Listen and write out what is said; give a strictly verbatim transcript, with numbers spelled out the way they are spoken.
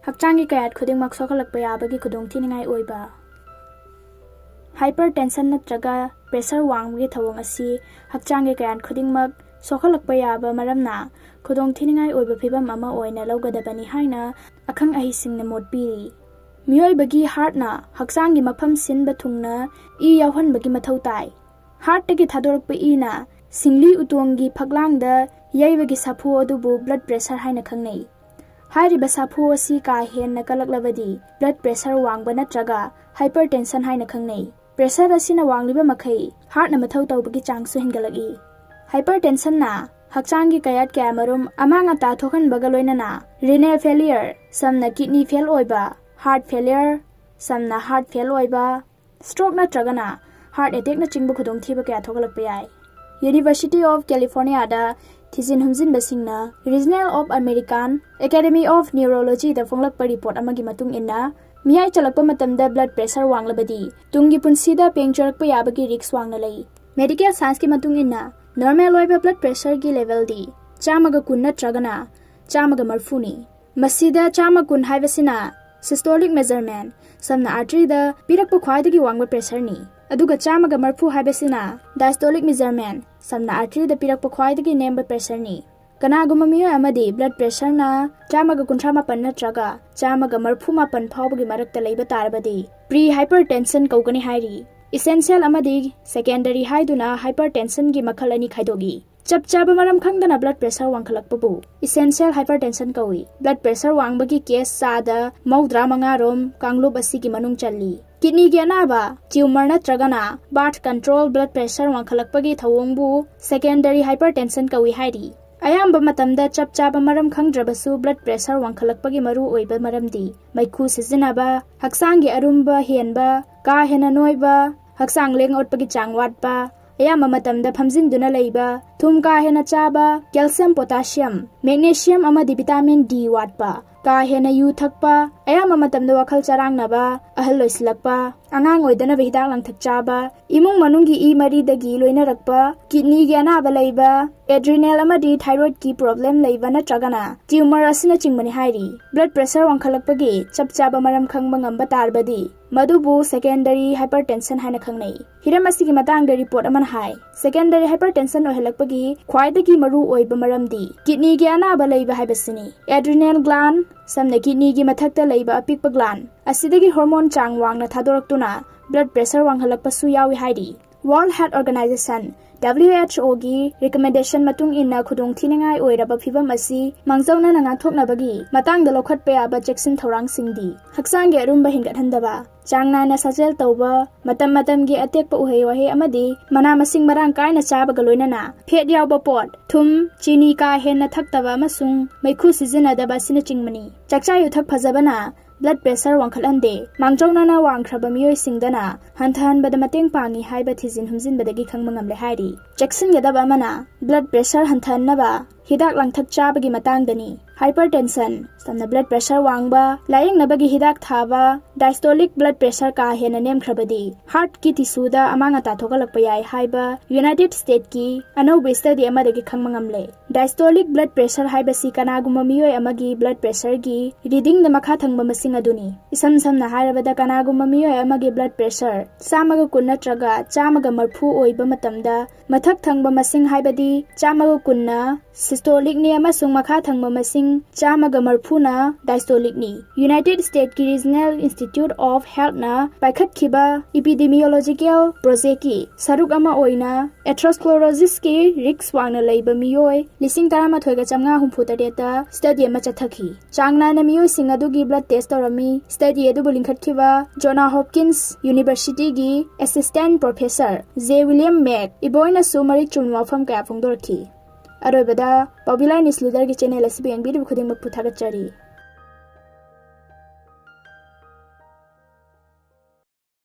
ꯍꯛꯆꯥꯡꯒꯤ ꯀꯌꯥꯠ ꯈꯨꯗꯤꯡꯃꯛ ꯁꯣꯛꯍꯜꯂꯛꯄ ꯌꯥꯕꯒꯤ ꯈꯨꯗꯣꯡꯊꯤꯅꯤꯡꯉꯥꯏ ꯑꯣꯏꯕ꯫ Hypertension ꯅꯠꯇ꯭ꯔꯒ pressure ꯋꯥꯡꯕꯒꯤ ꯊꯧꯑꯣꯡ ꯑꯁꯤ ꯍꯛꯆꯥꯡꯒꯤ ꯀꯌꯥꯠ ꯈꯨꯗꯤꯡꯃꯛ ꯁꯣꯛꯍꯜꯂꯛꯄ ꯌꯥꯕ ꯃꯔꯝꯅ ꯈꯨꯗꯣꯡꯊꯤꯅꯤꯡꯉꯥꯏ ꯑꯣꯏꯕ ꯐꯤꯚꯝ ꯑꯃ ꯑꯣꯏꯅ ꯂꯧꯒꯗꯕꯅꯤ ꯍꯥꯏꯅ ꯑꯈꯪ ꯑꯍꯩꯁꯤꯡꯅ ꯃꯣꯠ ꯄꯤꯔꯤ꯫ ꯃꯤꯑꯣꯏꯕꯒꯤ heart ꯅ ꯍꯛꯆꯥꯡꯒꯤ ꯃꯐꯝ ꯁꯤꯟꯕ ꯊꯨꯡꯅ ꯏ ꯌꯥꯎꯍꯟꯕꯒꯤ ꯃꯊꯧ ꯇꯥꯏ꯫ Heart ꯇꯒꯤ ꯊꯥꯗꯣꯔꯛꯄ ꯏꯅ ꯁꯤꯡꯂꯤ ꯎꯇꯣꯡꯒꯤ ꯐꯛꯂꯥꯡꯗ ꯌꯩꯕꯒꯤ ꯁꯥꯐꯨ ꯑꯗꯨꯕꯨ blood pressure ꯍꯥꯏꯅ ꯈꯪꯅꯩ꯫ ꯍꯥꯏꯔꯤꯕ ꯁꯥꯐꯨ ꯑꯁꯤ ꯀꯥ ꯍꯦꯟꯅ ꯀꯜꯂꯛꯂꯕꯗꯤ blood pressure ꯋꯥꯡꯕ ꯅꯠꯇ꯭ꯔꯒ hypertension ꯍꯥꯏꯅ ꯈꯪꯅꯩ꯫ Pressure ꯑꯁꯤꯅ ꯋꯥꯡꯂꯤꯕ ꯃꯈꯩ heart ꯅ ꯃꯊꯧ ꯇꯧꯕꯒꯤ ꯆꯥꯡꯁꯨ ꯍꯦꯟꯒꯠꯂꯛꯏ꯫ Hypertension ꯅ ꯍꯛꯆꯥꯡꯒꯤ ꯀꯌꯥꯠ ꯀꯌꯥꯃꯔꯨꯝ ꯑꯃꯥꯡ ꯑꯇꯥ ꯊꯣꯛꯍꯟꯕꯒ ꯂꯣꯏꯅꯅ renal failure, ꯁꯝꯅ kidney fail ꯑꯣꯏꯕ, heart failure, ꯁꯝꯅ heart fail ꯑꯣꯏꯕ, stroke ꯅꯠꯇ꯭ꯔꯒꯅ heart attack ꯅꯆꯤꯡꯕ ꯈꯨꯗꯣꯡꯊꯤꯕ ꯀꯌꯥ ꯊꯣꯛꯍꯜꯂꯛꯄ ꯌꯥꯏ꯫ University of California ꯗ ꯊꯤꯖꯤꯟ ꯍꯨꯝꯖꯤꯟꯕꯁꯤꯡꯅ Regional of American Academy of Neurology the ꯐꯣꯡꯂꯛꯄ report ꯑꯃꯒꯤ ꯃꯇꯨꯡ ꯏꯟꯅ, ꯃꯤꯌꯥꯏ ꯆꯜꯂꯛꯄ ꯃꯇꯝꯗ blood pressure ꯋꯥꯡꯂꯕꯗꯤ ꯇꯨꯡꯒꯤ ꯄꯨꯟꯁꯤꯗ ꯄꯦꯡ ꯆꯔꯛꯄ ꯌꯥꯕꯒꯤ risk ꯋꯥꯡꯅ ꯂꯩ꯫ Medical science ꯀꯤ ꯃꯇꯨꯡ ꯏꯟꯅ, normal ꯑꯣꯏꯕ blood pressure ꯒꯤ level ꯗꯤ ꯆꯥꯝꯃꯒ ꯀꯨꯟ ꯅꯠꯇ꯭ꯔꯒꯅ ꯆꯥꯝꯃꯒ ꯃꯔꯤꯐꯨꯅꯤ꯫ ꯃꯁꯤꯗ ꯆꯥꯝꯃ ꯀꯨꯟ ꯍꯥꯏꯕꯁꯤꯅ systolic measurement, ꯁꯝꯅ artery ꯗ ꯄꯤꯔꯛꯄ ꯈ꯭ꯋꯥꯏꯗꯒꯤ ꯋꯥꯡꯕ pressure ꯅꯤ, ꯑꯗꯨꯒ ꯆꯥꯝꯃꯒ ꯃꯔꯤꯐꯨ ꯍꯥꯏꯕꯁꯤꯅ diastolic measurement, ꯁꯝꯅ artery ꯗ ꯄꯤꯔꯛꯄ ꯈ꯭ꯋꯥꯏꯗꯒꯤ ꯅꯦꯝꯕ pressure ꯅꯤ꯫ ꯀꯅꯥꯒꯨꯝꯕ ꯃꯤꯑꯣꯏ ꯑꯃꯗꯤ blood pressure ꯅ ꯆꯥꯝꯃꯒ ꯀꯨꯟꯊ꯭ꯔꯥ ꯃꯥꯄꯟ ꯅꯠꯇ꯭ꯔꯒ ꯆꯥꯝꯃꯒ ꯃꯔꯤꯐꯨ ꯃꯥꯄꯟ ꯐꯥꯎꯕꯒꯤ ꯃꯔꯛꯇ ꯂꯩꯕ ꯇꯥꯔꯕꯗꯤ pre hypertension ꯀꯧꯒꯅꯤ ꯍꯥꯏꯔꯤ꯫ Essential ꯑꯃꯗꯤ secondary ꯍꯥꯏꯗꯨꯅ hypertension ꯒꯤ ꯃꯈꯜ ꯑꯅꯤ ꯈꯥꯏꯗꯣꯛꯏ꯫ ꯆꯞ ꯆꯥꯕ ꯃꯔꯝ ꯈꯪꯗꯅ blood pressure ꯋꯥꯡꯈꯠꯂꯛꯄꯕꯨ essential hypertension ꯀꯧꯏ꯫ Blood pressure ꯋꯥꯡꯕꯒꯤ case ꯆꯥꯗ ꯃꯧꯗ꯭ꯔꯥ ꯃꯉꯥ ꯔꯣꯝ ꯀꯥꯡꯂꯨꯞ ꯑꯁꯤꯒꯤ ꯃꯅꯨꯡ ꯆꯜꯂꯤ꯫ Kidney ꯒꯤ ꯑꯅꯥꯕ, tumor ꯅꯠꯇ꯭ꯔꯒꯅ birth control blood pressure ꯋꯥꯡꯈꯠꯂꯛꯄꯒꯤ ꯊꯧꯑꯣꯡꯕꯨ secondary hypertension ꯀꯧꯏ ꯍꯥꯏꯔꯤ꯫ ꯑꯌꯥꯝꯕ ꯃꯇꯝꯗ ꯆꯞ ꯆꯥꯕ ꯃꯔꯝ ꯈꯪꯗ꯭ꯔꯕꯁꯨ blood pressure ꯋꯥꯡꯈꯠꯂꯛꯄꯒꯤ ꯃꯔꯨ ꯑꯣꯏꯕ ꯃꯔꯝꯗꯤ ꯃꯩꯈꯨ ꯁꯤꯖꯤꯟꯅꯕ, ꯍꯛꯆꯥꯡꯒꯤ ꯑꯔꯨꯝꯕ ꯍꯦꯟꯕ, ꯀꯥ ꯍꯦꯟꯅ ꯅꯣꯏꯕ, ꯍꯛꯆꯥꯡ ꯂꯦꯡ ꯑꯣꯠꯄꯒꯤ ꯆꯥꯡ ꯋꯥꯠꯄ, ꯑꯌꯥꯝꯕ ꯃꯇꯝꯗ ꯐꯝꯖꯤꯟꯗꯨꯅ ꯂꯩꯕ, ꯊꯨꯝ ꯀꯥ ꯍꯦꯟꯅ ꯆꯥꯕ, calcium, potassium, magnesium ꯑꯃꯗꯤ vitamin D ꯋꯥꯠꯄ, ꯀꯥ ꯍꯦꯟꯅ ꯌꯨ ꯊꯛꯄ, ꯑꯌꯥꯝꯕ ꯃꯇꯝꯗ ꯋꯥꯈꯜ ꯆꯔꯥꯡꯅꯕ, ꯑꯍꯜ ꯑꯣꯏꯁꯤꯜꯂꯛꯄ, ꯑꯉꯥꯡ ꯑꯣꯏꯗꯅꯕ ꯍꯤꯗꯥꯛ ꯂꯥꯡꯊꯛ ꯆꯥꯕ, ꯏꯃꯨꯡ ꯃꯅꯨꯡꯒꯤ ꯏ ꯃꯔꯤꯗꯒꯤ ꯂꯣꯏꯅꯔꯛꯄ, kidneyꯒꯤ ꯑꯅꯥꯕ ꯂꯩꯕ, adrenal ꯑꯃꯗꯤ thyroidꯀꯤ problem ꯂꯩꯕ ꯅꯠꯇ꯭ꯔꯒꯅ tumor ꯑꯁꯤꯅꯆꯤꯡꯕꯅꯤ ꯍꯥꯏꯔꯤ꯫ Blood pressure ꯋꯥꯡꯈꯠꯂꯛꯄꯒꯤ ꯆꯞ ꯆꯥꯕ ꯃꯔꯝ ꯈꯪꯕ ꯉꯝꯕ ꯇꯥꯔꯕꯗꯤ ꯃꯗꯨꯕꯨ secondary hypertension ꯍꯥꯏꯅ ꯈꯪꯅꯩ꯫ ꯍꯤꯔꯝ ꯑꯁꯤꯒꯤ ꯃꯇꯥꯡꯗ report ꯑꯃꯅ ꯍꯥꯏ, secondary hypertension ꯑꯣꯏꯍꯜꯂꯛꯄꯒꯤ ꯈ꯭ꯋꯥꯏꯗꯒꯤ ꯃꯔꯨ ꯑꯣꯏꯕ ꯃꯔꯝꯗꯤ kidneyꯒꯤ ꯑꯅꯥꯕ ꯂꯩꯕ ꯍꯥꯏꯕꯁꯤꯅꯤ꯫ Adrenal gland, ꯁꯝꯅ kidneyꯒꯤ ꯃꯊꯛꯇ ꯂꯩꯕ ꯑꯄꯤꯛꯄ gland, ꯑꯁꯤꯗꯒꯤ hormone ꯆꯥꯡ ꯋꯥꯡꯅ ꯊꯥꯗꯣꯔꯛꯇꯨꯅ blood pressure ꯋꯥꯡꯍꯜꯂꯛꯄꯁꯨ ꯌꯥꯎꯏ ꯍꯥꯏꯔꯤ꯫ World Health Organization, WHOꯒꯤ recommendation ꯃꯇꯨꯡ ꯏꯟꯅ ꯈꯨꯗꯣꯡꯊꯤꯅꯤꯡꯉꯥꯏ ꯑꯣꯏꯔꯕ ꯐꯤꯚꯝ ꯑꯁꯤ ꯃꯥꯡꯖꯧꯅꯅ ꯉꯥꯛꯊꯣꯛꯅꯕꯒꯤ ꯃꯇꯥꯡꯗ ꯂꯧꯈꯠꯄ ꯌꯥꯕ ꯆꯦꯛꯁꯤꯟ ꯊꯧꯔꯥꯡꯁꯤꯡꯗꯤ: ꯍꯛꯆꯥꯡꯒꯤ ꯑꯔꯨꯝꯕ ꯍꯦꯟꯒꯠꯍꯟꯗꯕ, ꯆꯥꯡ ꯅꯥꯏꯅ ꯁꯥꯖꯦꯜ ꯇꯧꯕ, ꯃꯇꯝ ꯃꯇꯝꯒꯤ ꯑꯇꯦꯛꯄ ꯎꯍꯩ ꯋꯥꯍꯩ ꯑꯃꯗꯤ ꯃꯅꯥ ꯃꯁꯤꯡ ꯃꯔꯥꯡ ꯀꯥꯏꯅ ꯆꯥꯕꯒ ꯂꯣꯏꯅꯅ fat ꯌꯥꯎꯕ ꯄꯣꯠ, ꯊꯨꯝ, ꯆꯤꯅꯤ ꯀꯥ ꯍꯦꯟꯅ ꯊꯛꯇꯕ ꯑꯃꯁꯨꯡ ꯃꯩꯈꯨ ꯁꯤꯖꯤꯟꯅꯗꯕ ꯑꯁꯤꯅꯆꯤꯡꯕꯅꯤ꯫ ꯆꯥꯛꯆꯥ ꯌꯨꯊꯛ ꯐꯖꯕꯅ blood pressure ꯋꯥꯡꯈꯠꯍꯟꯗꯦ꯫ ꯃꯥꯡꯖꯧꯅꯅ ꯋꯥꯡꯈ꯭ꯔꯕ ꯃꯤꯑꯣꯏꯁꯤꯡꯗꯅ ꯍꯟꯊꯍꯟꯕꯗ ꯃꯇꯦꯡ ꯄꯥꯡꯏ ꯍꯥꯏꯕ ꯊꯤꯖꯤꯟ ꯍꯨꯝꯖꯤꯟꯕꯗꯒꯤ ꯈꯪꯕ ꯉꯝꯂꯦ ꯍꯥꯏꯔꯤ꯫ ꯆꯦꯛꯁꯤꯟꯒꯗꯕ ꯑꯃꯅ, blood pressure ꯍꯟꯊꯍꯟꯅꯕ ꯍꯤꯗꯥꯛ ꯂꯥꯡꯊꯛ ꯆꯥꯕꯒꯤ ꯃꯇꯥꯡꯗꯅꯤ꯫ Hypertension, ꯁꯝꯅ blood pressure ꯋꯥꯡꯕ, ꯂꯥꯌꯦꯡꯅꯕꯒꯤ ꯍꯤꯗꯥꯛ ꯊꯥꯕ, diastolic blood pressure ꯀꯥ ꯍꯦꯟꯅ ꯅꯦꯝꯈ꯭ꯔꯕꯗꯤ heartꯀꯤ tissueꯗ ꯑꯃꯥꯡ ꯑꯇꯥ ꯊꯣꯛꯍꯜꯂꯛꯄ ꯌꯥꯏ ꯍꯥꯏꯕ United Statesꯀꯤ ꯑꯅꯧꯕ study ꯑꯃꯗꯒꯤ ꯈꯪꯕ ꯉꯝꯂꯦ꯫ Diastolic blood pressure ꯍꯥꯏꯕꯁꯤ ꯀꯅꯥꯒꯨꯝꯕ ꯃꯤꯑꯣꯏ ꯑꯃꯒꯤ blood pressureꯒꯤ readingꯗ ꯃꯈꯥ ꯊꯪꯕ ꯃꯁꯤꯡ ꯑꯗꯨꯅꯤ꯫ ꯏꯁꯝ ꯁꯝꯅ ꯍꯥꯏꯔꯕꯗ, ꯀꯅꯥꯒꯨꯝꯕ ꯃꯤꯑꯣꯏ ꯑꯃꯒꯤ blood pressure ꯆꯥꯝꯃꯒ ꯀꯨꯟ ꯅꯠꯇ꯭ꯔꯒ ꯆꯥꯝꯃꯒ ꯃꯔꯤꯐꯨ ꯑꯣꯏꯕ ꯃꯇꯝꯗ, ꯃꯊꯛ ꯊꯪꯕ ꯃꯁꯤꯡ ꯍꯥꯏꯕꯗꯤ ꯆꯥꯝꯃꯒ ꯀꯨꯟꯅ systolic ꯅꯤ ꯑꯃꯁꯨꯡ ꯃꯈꯥ ꯊꯪꯕ ꯃꯁꯤꯡ ꯆꯥꯝꯃꯒ ꯃꯔꯤꯐꯨꯅ diastolic ꯅꯤ꯫ United Statesꯀꯤ Regional Institute of Healthꯅ ꯄꯥꯏꯈꯠꯈꯤꯕ epidemiological projectꯀꯤ ꯁꯔꯨꯛ ꯑꯃ ꯑꯣꯏꯅ atherosclerosis ꯀꯤ risk ꯋꯥꯡꯅ ꯂꯩꯕ ꯃꯤꯑꯣꯏ ꯂꯤꯁꯤꯡ ꯇꯔꯥꯃꯥꯊꯣꯏꯒ ꯆꯥꯝꯃꯉꯥ ꯍꯨꯝꯐꯨ ꯇꯔꯦꯠꯇ study ꯑꯃ ꯆꯠꯊꯈꯤ꯫ ꯆꯥꯡ ꯅꯥꯏꯅ ꯃꯤꯑꯣꯏꯁꯤꯡ ꯑꯗꯨꯒꯤ blood test ꯇꯧꯔꯝꯃꯤ꯫ Study ꯑꯗꯨꯕꯨ ꯂꯤꯡꯈꯠꯈꯤꯕ Johns Hopkins Universityꯒꯤ assistant professor J William Mack ꯏꯕꯣꯏꯅꯁꯨ ꯃꯔꯤꯛ ꯆꯨꯝꯕ ꯋꯥꯐꯝ ꯀꯌꯥ ꯐꯣꯡꯗꯣꯔꯛꯈꯤ꯫ ꯑꯔꯣꯏꯕꯗ, Popular News Leaderꯒꯤ channel ꯑꯁꯤꯕꯨ ꯌꯦꯡꯕꯤꯔꯤꯕ ꯈꯨꯗꯤꯡꯃꯛꯄꯨ ꯊꯥꯒꯠꯆꯔꯤ꯫